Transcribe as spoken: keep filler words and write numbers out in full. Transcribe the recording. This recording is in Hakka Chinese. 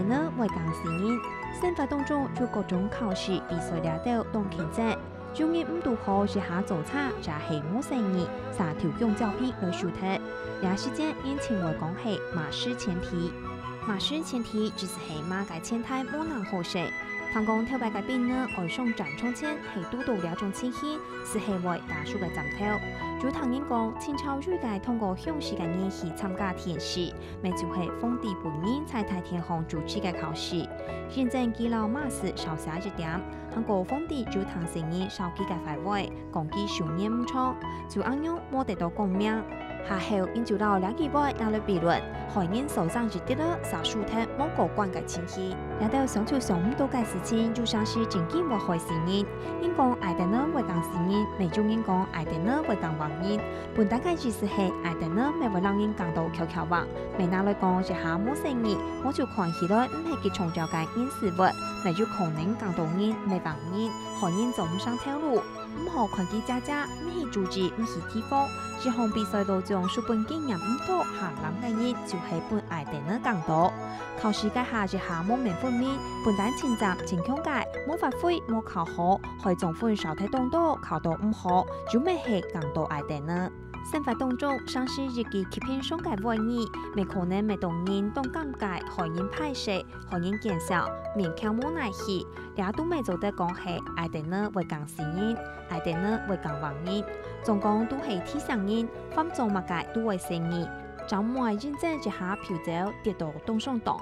呢會降死人。生活當中有各種考試、比賽這兜當競爭，有人毋堵好一下做差，就係無細義，煞頭降照片來輸忒。這時節，人盡會講係麼事前蹄。麼事前蹄意思係麼个前蹄無恁好勢。聽講頭擺个兵呢，愛上戰場前係堵到這種情形，斯係會打輸个站頭。有聽人講，清朝有一個通過鄉試个人去參加殿試， 乜就係皇帝本人在大殿項主持个考試。認真佢摎麼事少寫一點，還過皇帝就聽細義笑佢个壞話，講佢壽年毋長，就恁樣無得到功名。下後，人就摎這句話拿來比論，害人少爭一滴仔，煞輸忒無過關个情形。這兜想都想毋到个事情，有成時真經會害死人。人講矮等仔會降死人，乜有人講矮等仔會降橫人。 本底个意思係矮等仔乜會摎人降到翹翹橫，乜拿來講一下無細義，無就看起來毋係幾重要个人事物，乜有可能降到人乜橫人，害人做毋成頭路。毋好看佢遮遮，毋去注意，毋去提防，一項比賽當中，書本經驗毋多下濫个人，就係分矮等仔降到。考試該下一下無免分明，本底盡讚盡強个，無發揮，無考好，害總分少忒當多，考到毋好，就乜係降到矮等仔。 生活當中，常時一句極平常个話語，乜可能乜當人當尷尬，害人歹勢，害人見笑，勉強無奈去。這都乜做得講係矮等仔會降死人，矮等仔會降橫人。總講都係提醒人，凡做麼个都會細義，正毋會認真一下飄走，跌到當上當。